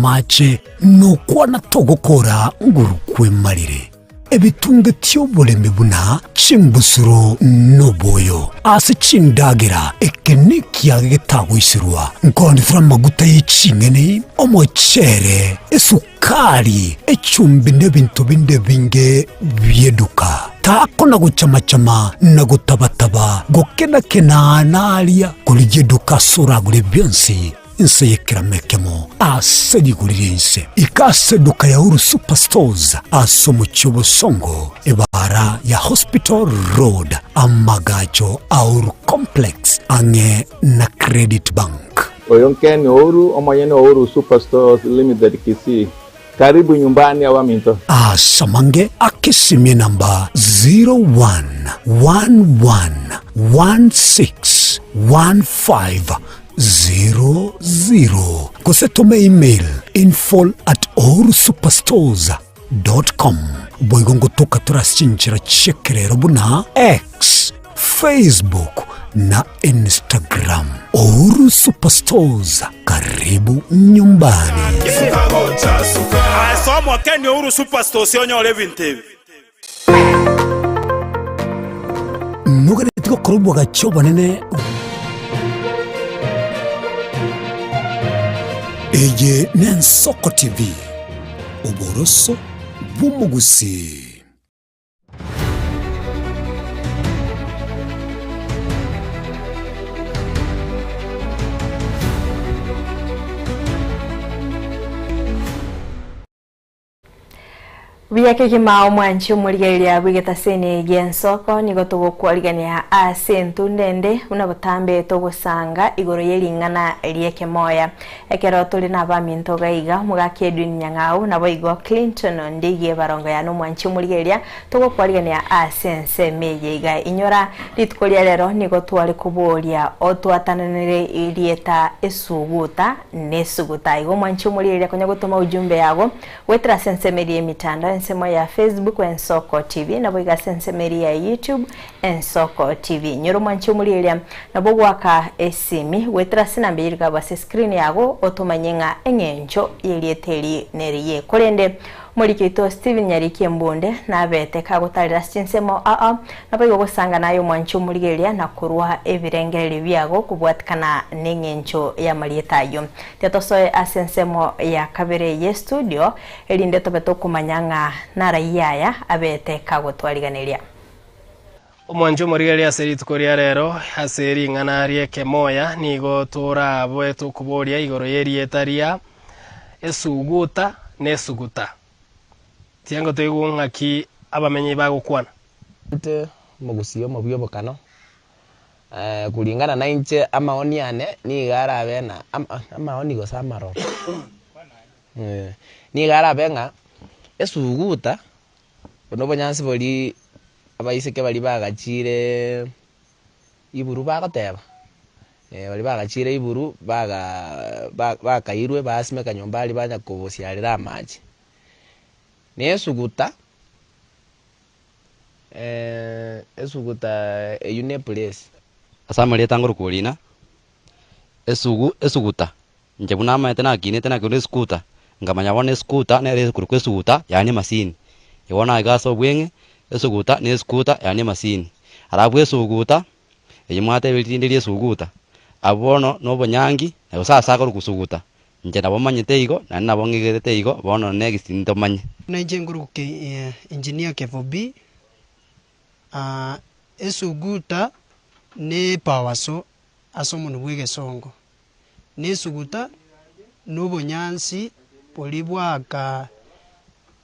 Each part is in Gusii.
amache, nokwana togokora nguru kwemarire. Ebitungetie oboremi buna chimbusuro noboyo ase chindagera, eke nekiage getagoiserwa, nkoonetera amaguta ye ching'eni, omochere, esukari, echumbi na ebinto binde ebinge bi'eduka. Takona gochama-chama na gotaba-taba, gokena-kena naria, korigia eduka ase oragore bionsi. Inse y'ekerama ekemo ase rigori ri'ense. Ika ase eduka ya Uhuru Superstores ase omochie o Bosongo, ebaara ya Hospital Road, amagacho a Uhuru Complex ang'e na Credit Bank. Oyo Ken Ouru, omonyene o Uhuru Superstores Limited Kisii. Karibu nyumbani abaminto. Ase amange akesimie namba 0111161500 gose tome email info at uhurusuperstores dot com. Boigo ngotoka tore ase chinchera chi'ekerero buna X, Facebook na Instagram. Uhuru Superstores, karibu nyumbani. Ase omokeni Uhuru Superstores onyore ebinto ebi. Noganetie gokora obwagachi obonene Eye n'Ensoko TV, oboroso bw'omogusii. Buya kegima omwanchi omorigereria bw'egetaseni gi'ensoko nigo togokwarigania ase entunda ende buna botambe togosanga igoro y'ering'ana ri'ekemoya. Ekero tore nabaminto iga iga, omogaka Edwin Nyang'au, naboigo Clinton Ndigi ebarongo yane omwanchi omorigereria, togokwarigania ase ensemo eye iga. Inyora, rituko ria rero nigo tware koboria otwatananere erieta esuguta nesuguta. Igo omwanchi omorigereria konya gotoma ujumbe yago goetera ase ensemo eria y'emitandao, ensemo ya Facebook Ensoko TV, naboigo ase ensemo eria ya YouTube Ensoko TV. Inyora omwanchi omorigereria nabo ogoaka esimi goetera ase enamba eyio rigabwo ase escreen yago otomanye ng'a eng'encho y'erieta eri neriye. Korende omoriki oito Stephen Nyariki Embunde nabete kagotarera ase chinsemo ao nabo igo ogosanga naye omwanchi omorigereria na korwa ebirengererio biago kobwatikana neng'encho y'amarieta ayio. Tiga tosoe ase ensemo ya kabere y'estudio erinde tobe tokomanya ng'a narayia aya abete kagotwariganeria. Omwanche omorigereria ase rituko ria rero, ase ring'ana ri'ekemoya nigo torabe tokoboria igoro y'erieta ria esuguta na esuguta. Tiango toigwe ng'aki abamenyi bagokwana. Inche omogusia omobuya obokano, kulingana nainche amaoni ane nigo arabe ng'a amaoni gose amaroro, nigo arabe ng'a esuguta Buna obonyansi boria abaiseke baria bagachiire iburu bagoteba, baria bagachiire iburu baga bakairwe basimeka nyomba aria banya kobosiarera amache. Na esuguta, esuguta eywo ne eplace. Ase amarieta ngorokwa Orina, esugu esuguta, Inche buna amaete nakinete nakerwa esikuta, nkamanya bono esikuta nere ekorokwa esuguta yaani emasini. Igo bono iga ase obweng'e, esuguta na esikuta yaani emasini. Alafu esuguta, eyio mwatebire rinde ria esuguta, abwo bono na obonyangi, na gose ase akorokwa suguta, inche nabo manyete igo, naende nabo ng'igerete igo, bono next ntomanye. Buna inche nkorokwa Ke Engineer Kevobi, esuguta ne epower saw ase omonwe bwa egesongo. na esuguta, na obonyansi boria bwaka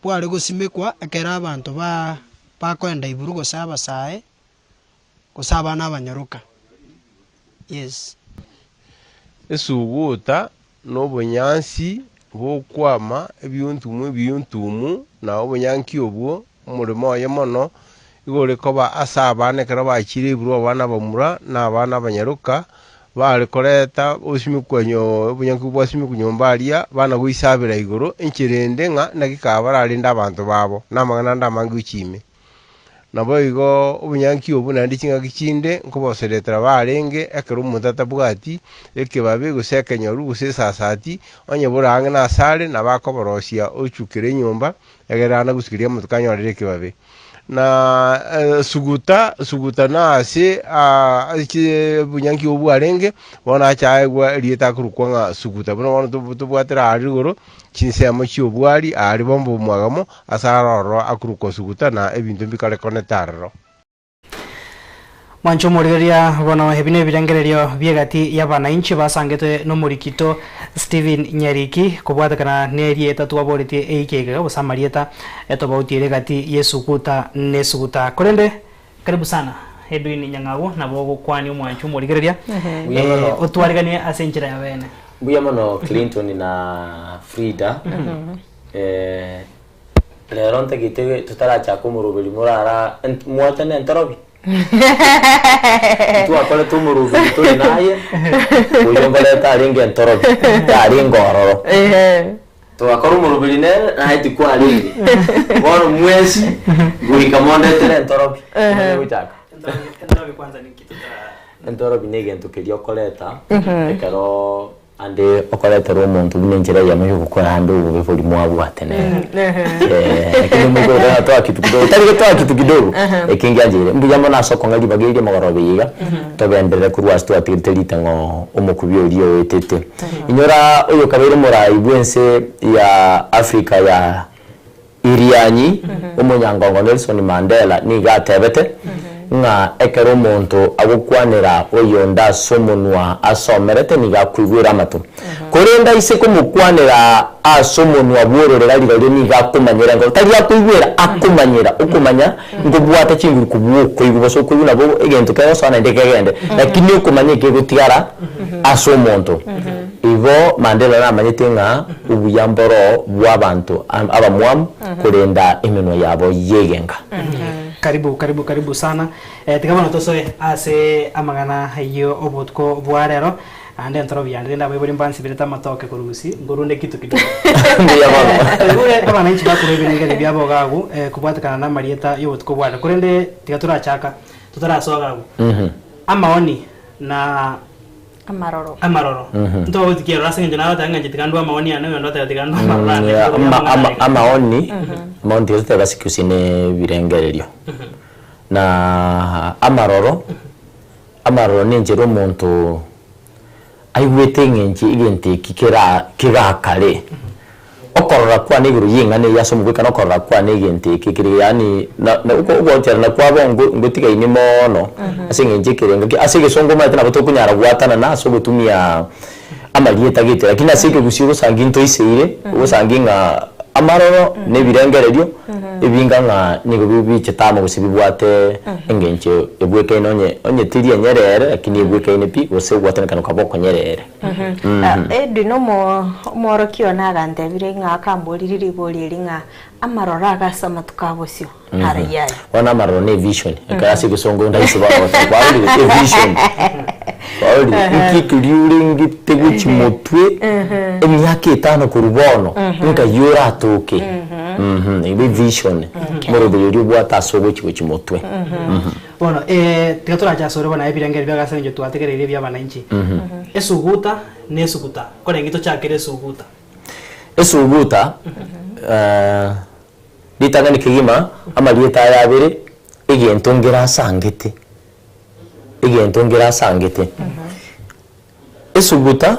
bware gosimekwa ekero abanto ba bakoenda iburu gose abasae, gose abana abanyoroka, yes. Esuguta na obonyansi bokwama ebiontumu ebiontumu, na obonyanki obwo omoremo oye mono igo ore koba ase abana ekero bachire iburu abana abamura na abana abanyaroka, bare koreta osimekwa nyo obonyanki bwasimekwa nyomba aria, bana goisabera igoro, enchera ende ng'a naki kaba bararende abanto babo, na amang'ana ande amange gochia ime. Naboigo obonyanki obwo naende chingaki chinde nkoboseretera barenge ekero omonto atabwati ekebabe gose ekenyoru gose esasati, onye bore ang'e nasare nabo akoborosia ochukere enyomba egere ana gosukeria amatuko anyorere ekebabe. Na suguta, suguta nase obonyanki obwo bwarenge, bono ache aegwe erieta akorokwa ng'a suguta. Buna bono tobwatire aria igoro, chinsemo chi'obwari aria bombe omwagamo, ase aroro akorokwa suguta na ebinto mbikare konete aroro. Mwanche omorigereria bono ebi nebirengererio bi'egati y'abanainchi basangetwe nomorikito Stephen Nyariki kobwatekana nerieta twaboretie eiki eke gose amarieta etobauti ere egati y'esuguta nesuguta. Korende karibu sana Edwin Nyang'au nabo ogokwania omwanchi omorigereria Mbuya mono. otwariganie ase enchera ya bene. Mbuya mono Clinton na Frida. Eh, rero ntagete totarachaka omoroberi morara ent- mwachane entorobi Ntwakorete omoroberi tore naye, oyio nkoreta arenge entorobi, tarenge ororo. Togakora omoroberi nere, naye tikwarenge. Bono mwensi, goika mondetere entorobi. Omanye gochaka. Entorobi kwanza ninki totara. Entorobi na egento keria okoreta, ekero Ande okoretera omonto buna enchera eyemo y'ogokora ande obobe boria mwabwate nere. Eh, lakini omoika oyo tari toa kitu kidogo, tari gotoa kitu kidogo, eke ngiancheire. Mbuya mono ase okong'a ribaga erio omogoroba eye iga, togenderere korwa ase twatigerete ritang'o omokubi oria oetete. Inyora oyokabeire omorai bw'ense ya Africa ya Irianyi, omonyangongo Nelson Mandela nigo atebete, ng'a ekero omonto agokwanera oyonde ase omonwa asomerete nigo akoigwera amato. Korende aise komokwanera ase omonwa bw'ororera rirorio nigo akomanyera enkoro. Tari akoigwera, akomanyera. Okomanya nkobwate chinguru kobua okoigwa. Gose okoigwa nabo egento kegosoa naende kegende. Lakini okomanya ekegotigara ase omonto. Igo Mandela namanyete ng'a obuya mboro bw'abanto abamwamu korenda emenwa yabo y'egenka. Karibu karibu karibu sana eh, tiga bono tosoe ase amang'ana ayio obotuko bwa rero naende entorobi yane rende abaibori mbansibirete amatoke korwa gusii nkorunde kitu kidogo Mbuya mono. Toigure abananchi bakorwa ebirengeri biabo iga agwo eh, kobwatekana na amarieta y'obotuko bwa rero korende tiga torachaka totarasoa iga agwo amaoni na Amaroro. Amaroro. Ntobauti ki eroro ase eng'encho nagoteba ng'a inche tiga ndwe amaoni ane, oyonde oteba tiga ndwe amaroro ane. Yeah, Nigo ama, amang'ana ama, aiga. amaoni amaoni tiga totebe ase gose ne ebirengererio na amaroro amaroro na enchera omonto aigwete eng'encho egento eki kera kegakare Okorora kwane igoro y'eng'ana eyio ase omogwekano okorora kwane egento eke kere yaani na na oko ogocherana kwabo ngo ngotigaini moono ase eng'encho ekerengo ki ase egesongo omanyete nabo tokonyara gwatanana ase ogotumia amarieta gete lakini ase ekegusii ogosangi ntoiseire ogosangi ng'a amaroro na ebirengererio ebinga ng'a nigo bi bichete amo gose bibwate engencho ebwekaine onye onye teri enyerere lakini ebwekaine pi gose ogwatanekana kwabo okonyerere. Edwin omworokia one agantebirie ng'a akamboririe ribori eri ng'a amaroro age ase amatuko a bosio narayia aya. Bono amaroro ne evision, ekero ase egesongo ndahisi bono goteba kwarorire evision, kwarorire inki ekeria orengete gochia motwe emiaka etano korwa bono nkai oratoke igo evision omoroberio oria obwate ase ogochia gochia motwe. Bono, eh, tiga torache asore bono ebirengererio biago ase eng'encho twategereire ebia abananchi. Esuguta na esuguta, korenge tochakere esuguta. Esuguta, eh, ritang'ani kegima, amarieta aya abere, egento nkere asangete, egento nkere asangete. Esuguta,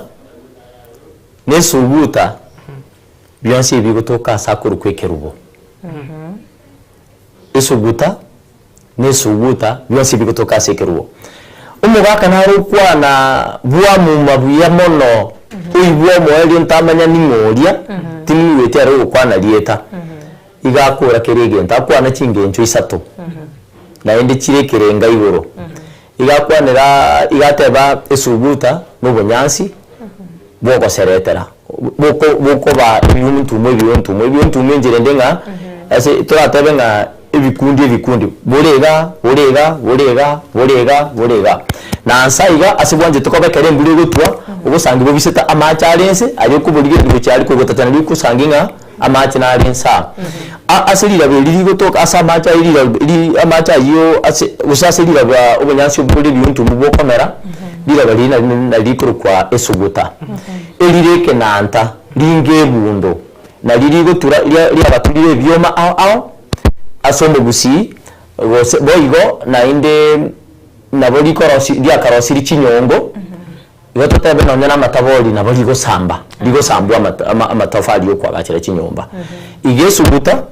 na esuguta, bionsi ebi bigotoka ase akorokwa ekerubo. Esuguta, na esuguta, bionsi bigotoka ase ekerubo. Omogaka nare okwana bwamuma buya mono, oigwe omoerio ntamanya ning'o oria, timigweti are ogokwana rieta. Iga akora kera egento, akwana chingencho isato, naende chire ekerenga igoro. Iga akwanera, iga ateba esuguta na obonyansi bwogoseretera, boko bokoba ebiontumo ebiontumo, ebiontumo enchera ende ng'a ase toratebe ng'a ebikundi ebikundi, bore iga, bore iga, bore iga, bore iga, bore iga. Na nsa iga ase bwanchete koba ekero embura egotwa, ogosangi bobisete amache are nse, aria okoborigereria gochia aria kogotachana riria ogosangi ng'a. Amache nare inse aa. A- Ase riraba eri rigotoka ase amache ayio riraba ri amache ayio ase gose ase riraba obonyansi obwo bore ebinto obwo bokomera, riraba riria nari nari rikorokwa esuguta. Erire ekenanta, ringa ebundo, nari rigotura ria riagaturire ebioma ao ao, ase omogusii, gose boigo naende nabo rikorosi riakarosirie chinyongo. Igo totebe nonya namatabori nabo rigosamba, rigosambwa amata ama amatofali yokoagachera chinyomba. Iga esuguta,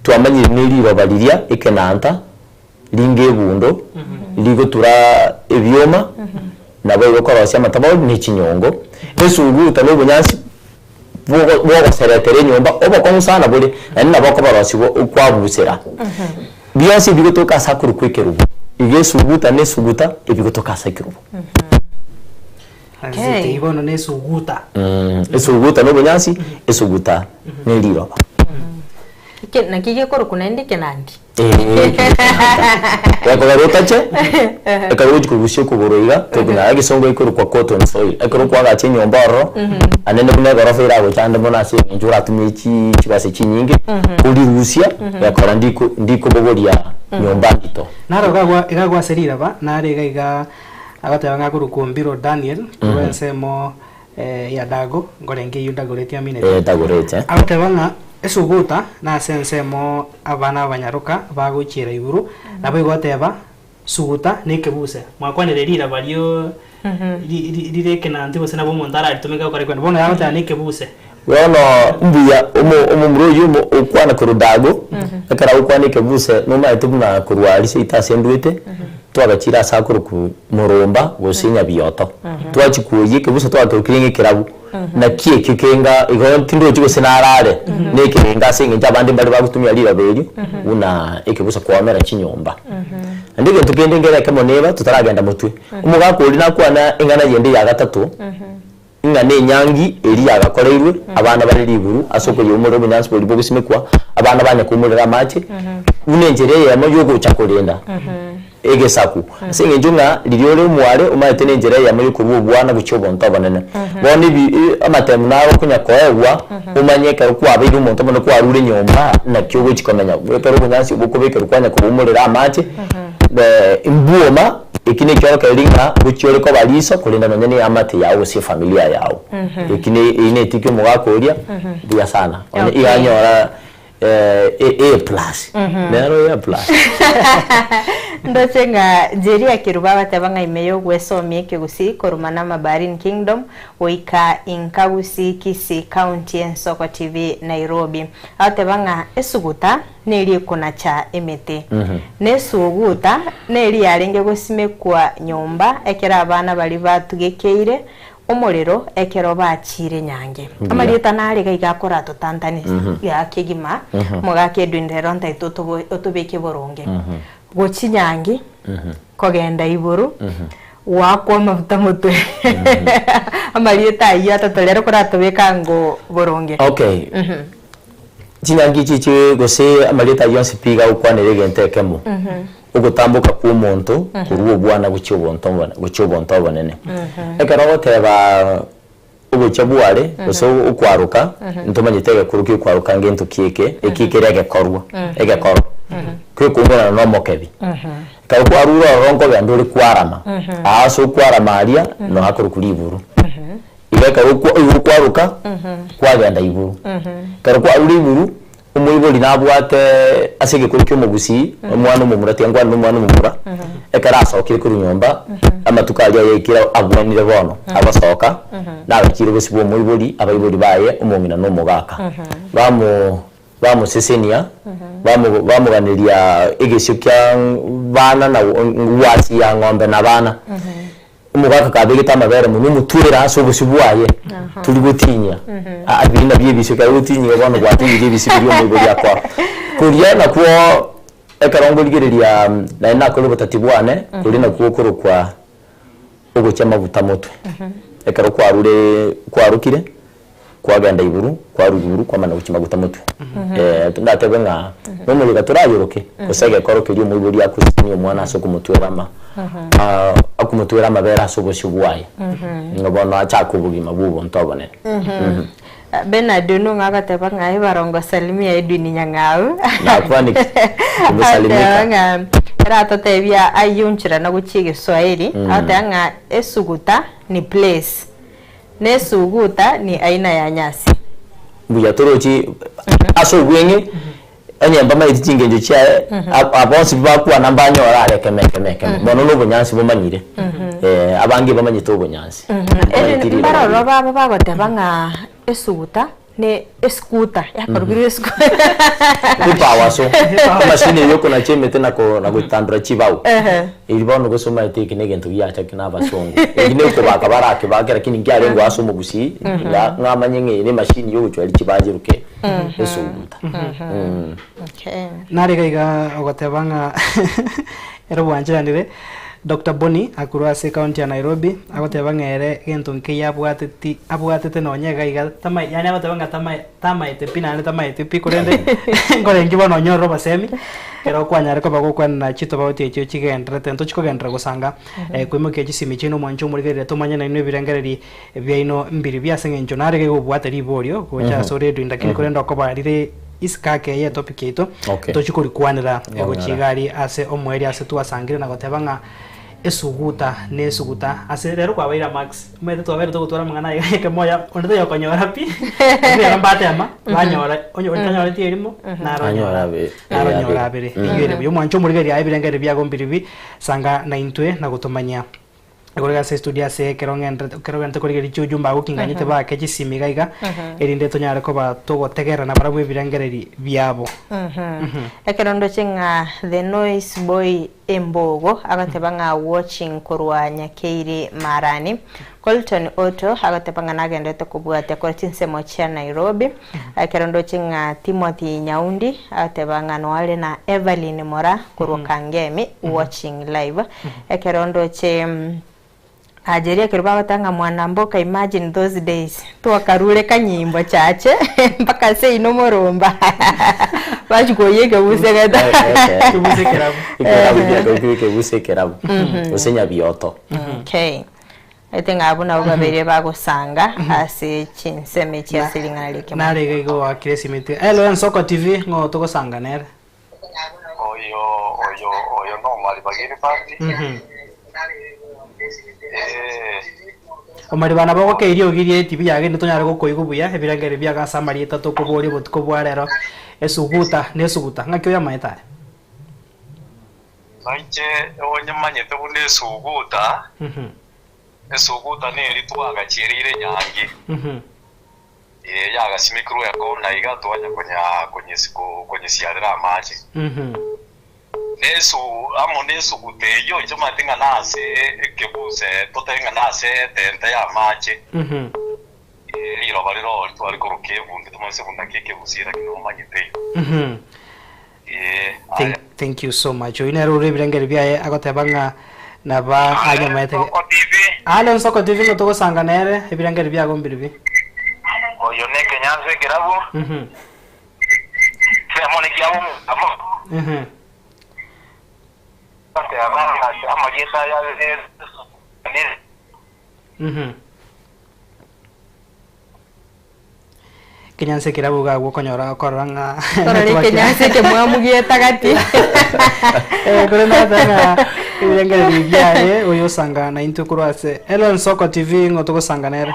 twamanyire ne riroba riria ekenanta, ringa ebundo, rigotura ebioma, nabo igo korosia amatabori ne chinyongo. Esuguta na obonyansi bwogo bwogoseretera enyomba, obokong'u sana bore, naende nabo okoborosiwa okwabusera. Bionsi ebigotoka ase akorokwa ekerubo. Iga esuguta na esuguta ebigotoka ase ekerubo. Azete igo bono na esuguta. Esuguta na obonyansi, esuguta ne riroba. Eke naki gekorokwa naende ekenandi. Gekogera otache, ekero ogochi korusia okogoro iga, tokonyara egesongo gekorokwa cotton soil. Ekero okoagacha enyomba ororo, naende buna egorofa eragochande mono ase eng'encho oratumie chi chibesa chinyinge, korirusia, gekora ndiko ndikobogoria nyomba ndito. Naro iga iga agwo ase riraba, nare iga iga agoteba ng'a akorokwa Ombiro Daniel, korwa ensemo ya Dago, nkorenge eyio Dagoretti aminete. Eh, Dagoretti, eh. Agoteba ng'a esuguta nase ensemo abana abanyaroka bagochiera igoro, naboigo goteba suguta na ekebuse. Mwakwanire riraba rio ri- ri- rire ekenanti gose nabo omonto araritumeke gokora ekwenda. Bono yagoteba na ekebuse. Bono mbuya omo- omomura oyio omo okwana korwa Dago, ekero agokwana ekebuse nomaete buna korwa aria seito ase ndwete, twagachire ase akorokwa Moromba gose Nyabioto. Twachia koyia ekebuse twakerokire ng'a ekerabu, naki ekio kenga igo tindochi gose narare na ekerengo ase eng'encho abande mbare bagotumia riraba erio buna ekebuse koomera chinyomba. Naende egento kende nkere ekemo neba totaragenda motwe, omogaka oria nakwana eng'ana yende ya gatato, Ng'a nenyangi eria yagakoreirwe abana bare riguru ase okoyeumorera obonyansi boria bogosimekwa, abana banya koumorera amache, buna enchera eyemo y'ogocha korenda egesaku. Ase eng'encho ng'a riria ore omware omaete nenchera eyemo y'okorua obwana gochia obonto obonene. Bono ebi amatemu naro okonya koegwa, omanye ekero kwabeire omonto omonene kwarure nyomba naki ogochi komenya. Ekero obonyansi obo okobekerwa kwanya koboumorera amache, mbwoma. Eki nekiorokererio ng'a gochia ore koba riiso, korende nonya neamate yao gose efamilia yao. Eki ne eyio netiki omogaka oria mbuya sana. Onye Okay. iga anyora eh, A plus. Nero A plus. Ndoche ng'a Jeria Kerubo agateba ng'a ime y'ogwesomia ekegusii korwa Manama Bahrain Kingdom goika inka Gusii Kisii County Ensoko TV Nairobi. Agoteba ng'a esuguta neri ekonacha emete, na esuguta neri yarenge gosimekwa nyomba ekero abana baria batugekeire omorero ekero bachiire nyange. Amarieta nare iga iga akoratotantane iga kegima, omogaka Edwin rero ntaete otobo otobeke boronge. Gochia nyange, kogenda igoro, goakwa amafuta motwe, amarieta ayio atato rero koratobeke ango boronge. Okay. Chinyangi echi chi gose amarieta ayio onsi pi iga agokwanera egento ekemo, ogotamboka kwa omonto korwa obwana gochia obonto obone gochia obonto obonene. Ekero ogoteba ogochia bware gose okwaroka, ntomanyete egekoro kia okwaroka ngento ki eke, eki kere egekorwa egekoro, gekoumorana na omokebi. Ekero kwarure ororo nkogenda ore kwarama, aa ase okwarama aria, noo akorokwa riburu. Igo ekero okwa igo okwaroka, kwagenda igoro. Ekero kwarure igoro, omoibori nabwate ase egekoro kia omogusii, omwana omomura tiga nkwane na omwana omomura, ekero asokire korwa nyomba, amatuko aria yaikire abwenire bono, agosoka, nagachire bosio bwa omoibori, abaibori baye, omong'ina na omogaka. Bamo bamosesenia, bamo bamoganeria egesio kia bana na gwasi ya ng'ombe na bana. Omogaka kabegete amabere monwe omotwere ase obosio bwaye, tori gotinyia. Aa biria nabio ebisio ekero ogotinyia bono gwatinyirie ebisio biria omoibori akoa. Koria nakwo ekero nkorigereria naende nakore obotati bwane, koria nakwo okorokwa ogochia amaguta motwe. Ekero kwarure kwarokire. Kwagenda iguru, kwarwa iguru, kwamanya gochia maguta motwe. Eh, ndatebe ng'a nomoyega torayoroke, gose egekoro keria omoibori akosesenia omwana ase okomotwera ama ah, akomotwera amabere ase obosio bwaye. Ng'a bono achake obogima bwa obonto obonene. Bernard Onung'o agateba ng'a ebarongo salimia Edwin Nyang'au. Nakwaniki, Agateba ng'a ere atotebia ayio nchera na gochia egeswahili, agateba ng'a esuguta ni place, na esuguta ni aina ya nyasi. Mbuya torochi ase obweng'e, onye mbamaeti chingencho chiaye, bonsi bakwana mbanyore are ekemo ekemo ekemo. Bono na obonyansi bomanyire, abange bamanyete obonyansi. Mbamaeti riroba Mbaroro riria. babo bagoteba ng'a esuguta ne escooter yakarugirwe escooter. Epower saw, emashini eywo ekonacha emete na ko na gotandora chibao. Eri bono gose omanyete eki na egento giachakire na abasongo. Eki na ekobaka barakebake lakini nkiarengeo ase omogusii, ng'a ng'amanye ng'a eye na emashini ya ogochwari chibao eruke esuguta. Okay. Nare iga iga ogoteba ng'a ere obwancheranire, Doctor Boni akorwa ase ecounty ya Nairobi, agoteba ng'a ere gento nkeiyo abwateti abwatete nonye iga iga tama yaani agoteba ng'a tama tamaete pi naende tamaeti pi korende nkorengi bono onyorire obosemi, ekero kwanyare koba gokwanera chitobauti echio chigendererete ntochikogenderera gosanga koimokia chisimi chiaino mwanche omorigereri tomanye nainwe ebirengereri biaino mbiribia ase eng'encho nare iga obwate riborio gocha ase ore Edwin lakini korende okoba rire isiko ake eye etopic yaito Okay. tochi korikwanera Nyang'ara. gochia iga aria ase omoerio ase twasangire na goteba ng'a esuguta na esuguta ase rero kwabaire amax omanyete twabaire togotwara amang'ana aya ekemoya onde taiyo okonyora pi lakini rero mbatema banyora onye onde tanyoreti erimo naro Anyora onyora abe- naro onyora abere. abere eywo ere buya omwanche omorigereria aye ebirengererio biago mbiribi sanga naintwe na gotomanyia. Igoro iga ase estudio ase ekero ng'enderete ekero ogente korigereria chiujumbe agwo kinganyete bake chisimi iga iga, erinde tonyare koba togotegerera nabarabwo ebirengereri biabo. Ekero ndoche ng'a the noise boy embogo agoteba ng'a watching korwa Nyakeiri Marani. Colton Otto agoteba ng'a nagenderete kobwatia korwa chinsemo chia Nairobi. Ekero ndoche ng'a Timothy Nyaundi agoteba ng'a noare na Evelyn Mora korwa Kangemi watching live. Ekero ndoche Ajeria ekero bagoteba ng'a mwanamboka imagine those days twakarure kanyimbo chache mpaka seino moromba bachia koyia ekebuse gete. Ekebuse ekerabu. Ekerabu kiakarokirwe ekebuse ekerabu gose nyabioto. Okay. Ete ng'a abwo nabwo babeire bagosanga ase chinsemo echi ase ring'ana ri'ekemoya. Nare iga igo oakire esimiti. Hello Ensoko TV, ng'o togosanga nere? Oyo oyo oyo nomariba Gilbert. Eh. Omariba nabo ogokeia eriogi rie etibi yagende tonyare gokoigwa buya ebirengererio biago ase amarieta tokoboria obotuko bwa rero esuguta na esuguta ng'aki oyamaete aya? Nainche onyemanyete buna esuguta, esuguta neri twagachiereire enyangi, ee, yagasimekirwe ekona iga twanya konya konyesi konyesiarera amache. Nesu amo nesuguta eyio inche omanyete ng'a nase ekebuse totebe ng'a nase etente y'amache, ee, riroba rire tware koroka ebunde tomanye ase buna ki ekebusi lakini omanyete igo. Thank, thank you so much. Oyu nere ore ebirengeri biaye agoteba ng'a naba anyamaete. Alo Nsoko TV ng'o togosanga nere ebirengeri biago mbiribi. Oyo ne ekenyansa ekerabu. Semo ne kiabo amo. Amarieta aya Ekenyansa ekerabu iga agwo okonyora okorora ng'a Korora network ya- ekenyansa ekemwamu gietagati. Eh, korende ase ng'a ebirengererio biaye oyo osanga naintwe korwa ase Hello Nsoko TV ng'o togosanga nere.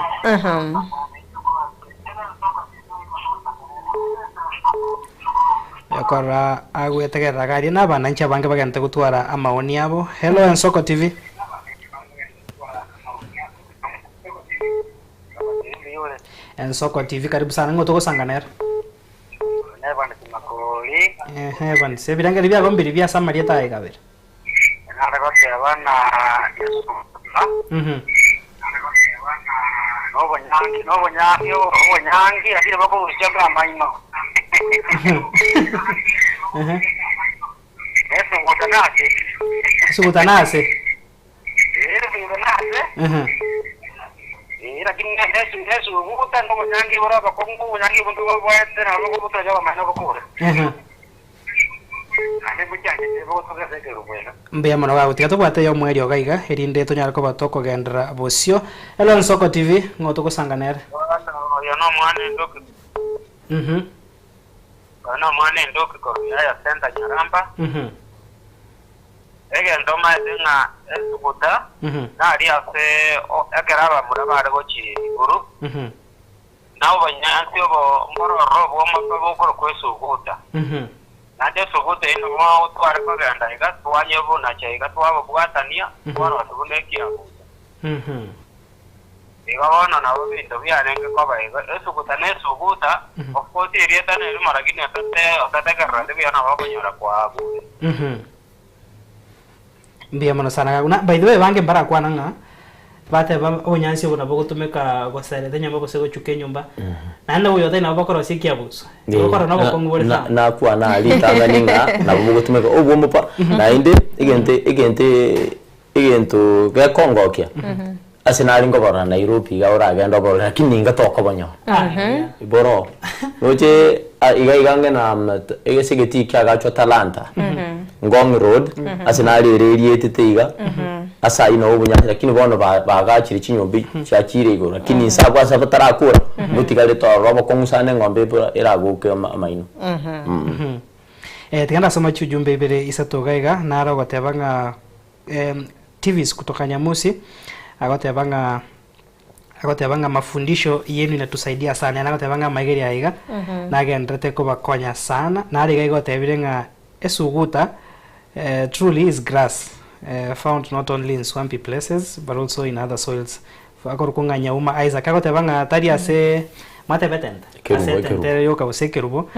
Okorora agwetegerera iga aria na abananchi abange bagente gotwara amaoni abo. Hello Ensoko TV. Ensoko TV karibu sana ng'o togosanga nere. Ehe Evans, ebirangeri biago mbiri bia ase amarieta aye kabere. Ehe. Esuguta nase. Ehe. Ehe. Mbuya mono gagotiga tobwate ey'omoerio iga iga erinde tonyare koba tokogenderera bosio. Hello Nsoko TV, ng'o togosanga nere? Oyo nomwana endoki. Oyo nomwana endoki korwa Yaya Center Nyaramba. Egento omaete ng'a esuguta naria ase ekero abamura bare gochia igoro, na obonyansi obo mbororo obw'omosa bokorokwa esuguta. Naende esuguta eyio nabo tware kogenda iga, twayebonacha iga, twabobwatania, twarosia buna ekiabuso. Igo bono nabo ebinto biarenge koba igo, esuguta na esuguta, of course erieta nerimo lakini otate otategerereti buya nabo okonyora kwaabure. Mbuya mono sana gakuna. By the way abange mbarakwana ng'a bateba obonyansi obo nabo bogotumeka gosereta enyomba gose gochuka enyomba, naende oyo otari nabo bokorosia ekiabuso. Igo okora na obokong'u bore sana. Nakwana aria ritang'ani ng'a nabo bogotumeka obwomo pa, naende egento egento egento gekongokia, ase nare nkoborora Nairobi iga oragende oborore lakini ninga tokobonyora. Boroo, roche iga iga ang'e na ase egetii kiagachwa Talanta, Ngong Road, ase nare ere erietete iga, ase aywo nabo obonyansi lakini bono ba- bagachire chinyomba chiachire igoro, lakini inse abwo ase batarakora, mbotigarete ororo obokong'u sana eng'ombe ebora eragoke amaino. Tiga ndasoma chiujumbe ibere isato iga iga, naro ogoteba ng'a Tivis kutoka Nyamusi, agoteba ng'a agoteba ng'a mafundisho yenu inatusaidia sana, yaani agoteba ng'a amaiga aya iga nagenderete kobakonya sana, naro iga iga otebire ng'a esuguta truly is grass found not only in swampy places but also in other soils Akorokwa ng'a Nyauma Isaac agoteba ng'a tari ase mwateba etente Ekerubo, ase etente ekerubo. ere yoka gose ekerubo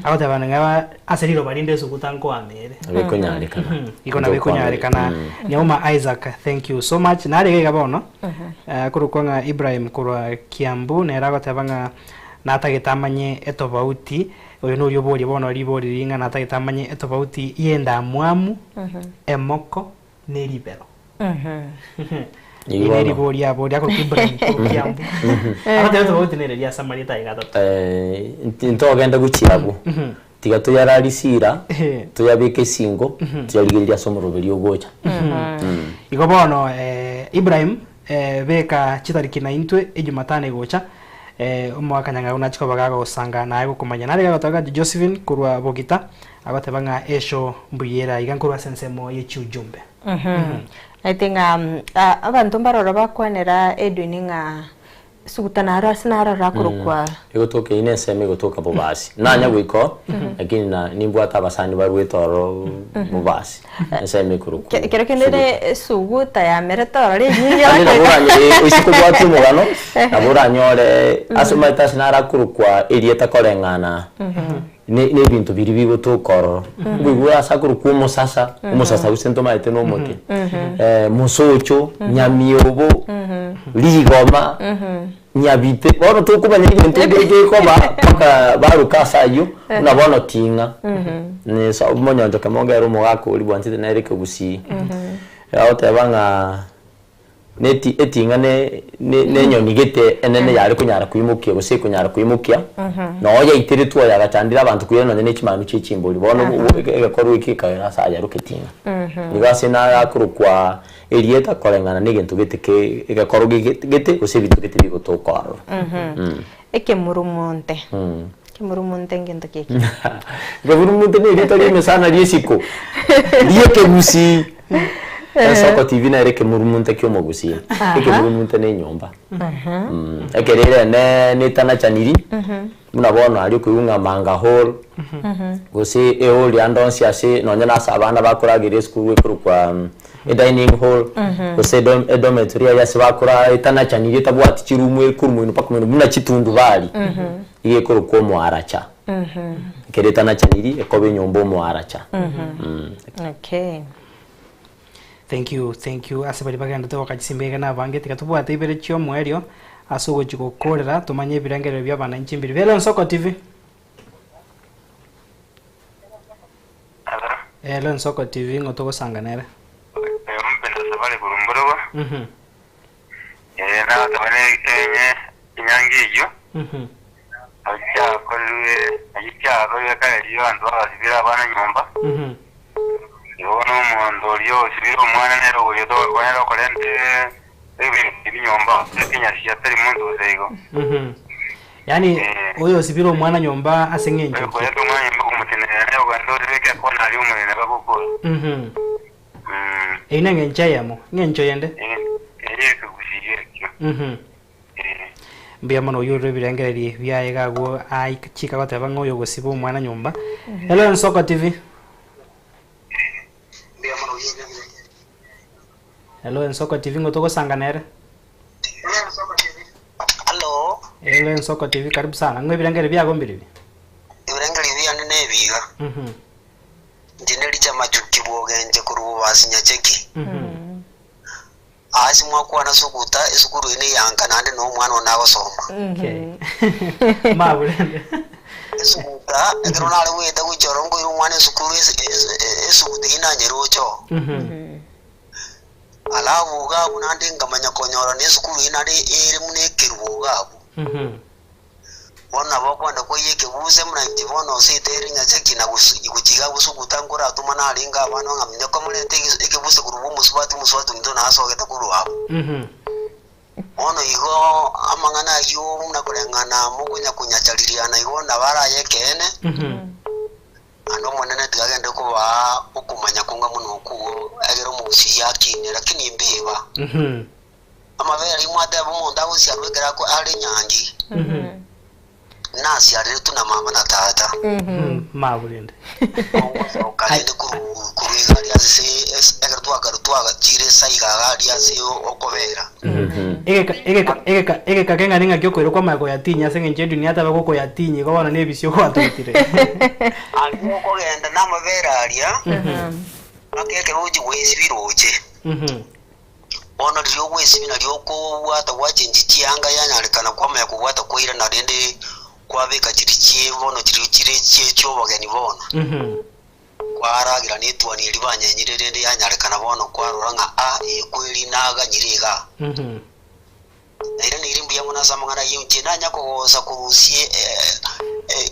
agoteba ng'a ase riroba rinde esuguta nkoama ere Nabo ekonyarekana. Igo nabo ekonyarekana. Nyauma Isaac thank you so much. Nare iga iga bono akorokwa ng'a Ibrahim korwa Kiambu nere agoteba ng'a natagete amanye etobauti oyo noria oboria bono ribori riria ng'a natagete amanye etobauti y'endamwamu, emoko ne ribero. Nigo Eri bono. ribori abori akorokwa Ibrahim korwa Kiambu. Agoteba tofauti nere ria ase amarieta aye gatato. Eh, ntogende gochia abwo. Tiga toyararie ira, toyabeke esingo, toyarigererie ase omoroberi ogocha. Igo bono eh, Ibrahim eh, beka chitariki naintwe ejumatano egocha eh, omogaka Nyang'au nachie koba gagosanga naye gokomanya. Nare gagoteba ng'a Josephine korwa Bogita agoteba ng'a esho mbuya ere aiga nkorwa ase ensemo ye chiujumbe. I think abanto mbaroro bakwanera Edwin ng'a suguta naro ase naroro akorokwa. Egotoka eyio nensemo egotoka bobasi. Nanya goika oo, lakini na nimbwate abasani barwete ororo bobasi. Ensemo ekorokwa Kero kende suguta. ere suguta yamerete ororo enyinge Naende nabo oranyore oise kobwatia omogano, nabo oranyore ase omanyete ase naro akorokwa erieta koreng'ana ne nebinto biria bigotoka ororo. Nkoigwa ase akorokwa omosasa, omosasa gose ntomaete na omote, mosocho, nyamiobo, rigoma, nyabite, bono tokomanya egento ekere gekoba mpaka baroka ase aywo, buna bono ting'a. Nesa omonyoncho kemo nkere omogaka oria bwanchete nere ekegusii, agoteba ng'a. Neti eting'a ne ne nenyoni gete enene yare konyara koimokia gose ekonyara koimokia, noo yaiteretwe oyo agachandire abanto koira nonye ne chimanu chie chimbori. Bono bo egekorwa eke gekagera ase ayaroke eting'a. Nigo ase naro akorokwa erieta koreng'ana na egento gete ke egekoro gete gete gose ebinto gete bigotoka ororo. Ekemurumunte. Ekemurumunte ngento ki ekio? Ekemurumunte na erieta ri'emesana ri'esiko, ri'ekegusii. Esoko TV nere ekemurumunte ki'omogusii. Ekemurumunte na enyomba. Ekero ere ene netanachaniri, buna bono aria okoigwa ng'a Manga Hall, gose ehall ande onsi ase nonye na ase abana bakorageria esukuru ekorokwa edining hall, gose edom edormitory aria ase bakora etanachaniri etabwati chiroom ekorwa moino mpaka moino buna chitundubari, iga ekorokwa omoaracha. Ekero etanachaniri ekoba enyomba omoaracha. Okay. Thank you, thank you ase baria bagenderete goaka chisimba iga nabange tiga tobwate ibere chiomoerio ase ogochia gokorera tomanye ebirengererio bia abananchi mbiri. Bera Ensoko TV. Ero Ensoko TV ng'o togosanga nere. Mpenda safari korwa mborogwa. Nagateba enye enyangi eyio chiakorirwe ayio chiakorirwe kare riria abanto bagasibire abana nyomba. Igo bono omonto oria osibire omwana nere ogoria nere okorenta ebinto ebi nyomba gose ekenyasia tari monto gose igo. Yaani oyo osibire omwana nyomba ase eng'encho ki? Oyokoyaka omwana nyomba okomotenenera naye ogende oribeke akona aria omonene bagokora. Mhm. Eyio neng'encho eyemo. Eng'encho yende? Eyio ekegusii ekio. Mhm. Mbuya mono oyio orure ebirengererio biaye iga agwo achika goteba ng'a oyo ogosiba omwana nyomba. Hello Ensoko TV. Hello Ensoko TV ng'o togosanga nere? Hello. Hello Ensoko TV karibu sana. Ng'o ebirengererio biago mbiribi? Ebirengererio biane nebiga. Mhm. Inche neriche amachuki bwogenche korwa bobasi nyacheki. Ase mwakwana suguta esukuru eye neyanka naende no omwana one agosoma. Esuguta ekero nare goeta gochia ororo nkoira omwana esukuru esuguta eyio nanyeroche oo. Alafu iga abwo naende nkamanya konyora na esukuru eyio naende ere buna ekerubo iga abwo. Bono nabo okwenda koiyia ekebuse buna inche bono ase ere nyacheki na gochia iga gosuguta nkoratoma narenge abana ng'a minyoka morente ekebuse korwa bw'omosubati omosubati ominto nasogete korwa abwo. Bono igo amang'ana ayio buna koreng'ana mokonya konyachaririana igo nabo araye ekeene, naende Omonene tiga agende kobaa okomanya konga buna okwo egere omogusii akine, lakini mbeba. Amabere ayio mwateba omonto agosiarwa ekero are nyangi, nasiareretwe na mama na tata. Mabu rende. Ogosoka rende korwa iga aria ase ekero twakaru twagachire esaiga iga aria ase okobera. Egeka egeka egeka egeka keng'ana ng'aki okoirwa kwamanya koyatinyia ase eng'encho edunia taba gokoyatinyia igo bono nebisio gwatogotire. Aria okogenda namabere aria, mpaka ekero ochia goesibia roche. Bono riria ogwesibia nario okobwata gwachenchia chianga yanyarekana kwamanya kobwata kwairana rende kwabeka chiria chie bono chiria chire chie chi'obogeni bono. Kwaragera netuani eria banyenyire rende yanyarekana bono kwarora ng'a a eye kweri naganyire igaa. Nairaneire mbuya mono ase amang'ana ayio, inche nanya kogosa korusia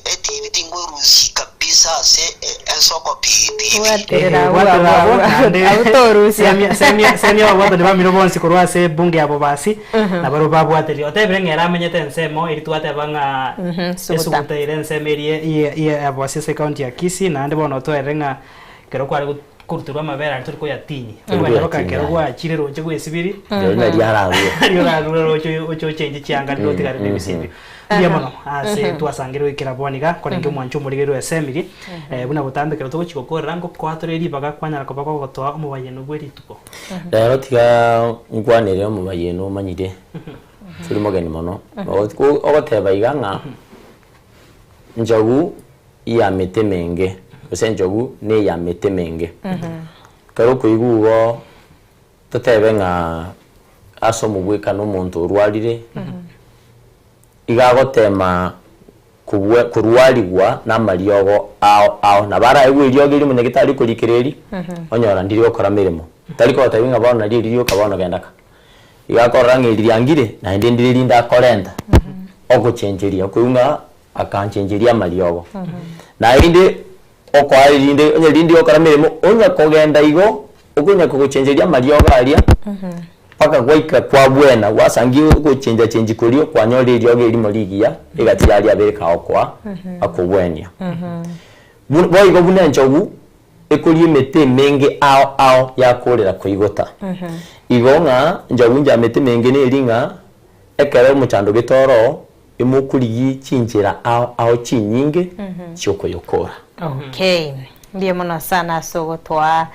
etibi tinkoerusia kabisa ase ensoko pi tibi. Bwaterera abwo Bwaterera abwo abwo, abwo naende abwo torusia. semia semia semia ababwatani bamino bonsi korwa ase ebunge ya Bobasi, nabarabwo babwaterie. Otebire ng'a ere amenyete ensemo eria twateba ng'a Suguta. esuguta ere ensemo eria ye ye ya Bobasi ase ecounty ya Kisii, naende bono otoerere ng'a ekero kware koruterwa amabere aria tori koyatinyia. Tori Okogenda mpaka koyatinyia ekero aye. gwachire roche gwesibiri, Rirorio nario ararue. nario orarure roche oche ochenche chianga riria otigare na ebisibio. Mbuya mono ase twasangire goikera bono iga korenge omwancho omorigereria o Esemiri, buna botambe ekero togochia gokorera ngokoa tore ribaga kwanyara koba kogotoa omobayeno bwe rituko. Rero tiga nkwanere omobayeno omanyire, tori mogeni mono. Ogoteba iga ng'a Nchogu iyamete emenge, gose enchogu neyamete emenge. Ekero okoigwa igo, totebe ng'a ase omogwekano omonto orwarire, iga agotema kobua korwarigwa na amariogo ao ao. Nabo araegwe eriogo erio omonyagitari okorikera erio, onyora ndiri gokora meremo. Tari kogotebia ng'a bono nario eri rioka bono genda ka. Iga akorora ng'a eri riangire, naende ndire rinde akorenta, ogochencheria okoigwa ng'a akanchencheria amariogo. Naende okoa erinde onye rinde ogokora emeremo, onya kogenda igo, okonya kogochencheria amariogo aria, mpaka gwaika kwabwena, gwasangia ogochenja chenji koria, kwanyora eriogo erimo rigiya, egati yaria abere kagokoa, akogwenia. Bu boigo buna enchogu, ekoria emete emenge ao ao yakoorera koigota. Igo ng'a nchogu njamete emenge neri ng'a ekero omochando gete oroo, imokorigie chinchera ao ao chinyinge chiokoyokora. Okay, mbuya mono sana ase ogotoa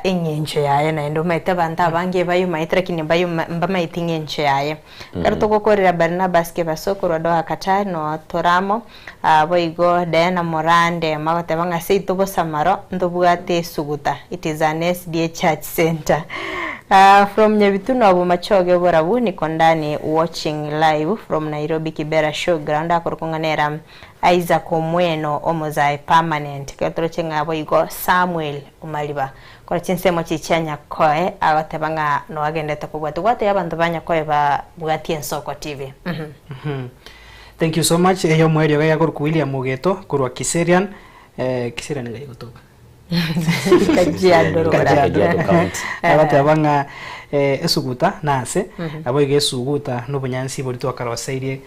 eng'encho yaye naende omanyete abanto abange bayomaete lakini mbayoma mbamaeti eng'encho yaye. Ekero togokorera Barnabas Kebaso korwa Doha Qatar no tore amo, Boigo Diana Morande magoteba ng'a seito bosamaro ntobwate esuguta, it is an SDA church center. From Nyabitunwa Bomachoge Borabu niko ndani watching live from Nairobi Kibera show ground akorokwa ng'a nera Isaac Omweno omozae permanent. Ekero toroche ng'a boigo Samuel Omariba korwa chinsemo chiria chia Nyakoe agoteba ng'a noagendete kobwatia. Gwatebia abanto ba Nyakoe babwatie Ensoko TV. Thank you so much eyo omoerio iga yakorokwa William Ogeto korwa Kiserian eh, Kiserian ngai egotoka Kajiado Kajiado. Kajiado County. Agoteba ng'a. Esuguta nase, naboigo esuguta nobonyansi boria twakaroseirie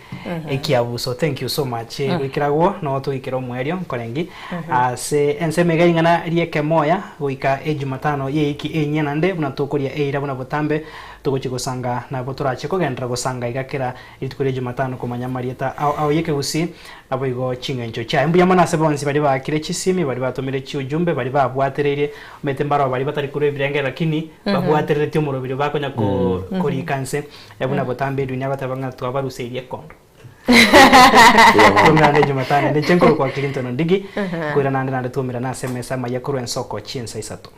ekiabuso. Thank you so much. Goikera agwo noo togoikera omoerio nkorengi ase ensemo iga ring'ana ri'ekemoya goika ejumatano y'eiki enyia naende buna tokoria eira buna botambe togochia gosanga nabo torache kogenderera gosanga iga kera rituko ria jumatano komanya amarieta ao ao y'ekegusii naboigo ching'encho chiaye. Mbuya mono ase bonsi baria baakire chisimi, baria batomire chiujumbe, baria babwatereirie Omanyete mbaroo baria batari korwa ebirenge lakini babwatereretie omoroberio bakonya korika nse buna botambe Edwin agateba ng'a twabaruseirie ekondo. Twaumerane Jumatano ende inche nkorokwa Clinton Ondigi nkoira naende naende twaumerane ase emesa amaya korwa ensoko chinsa isato.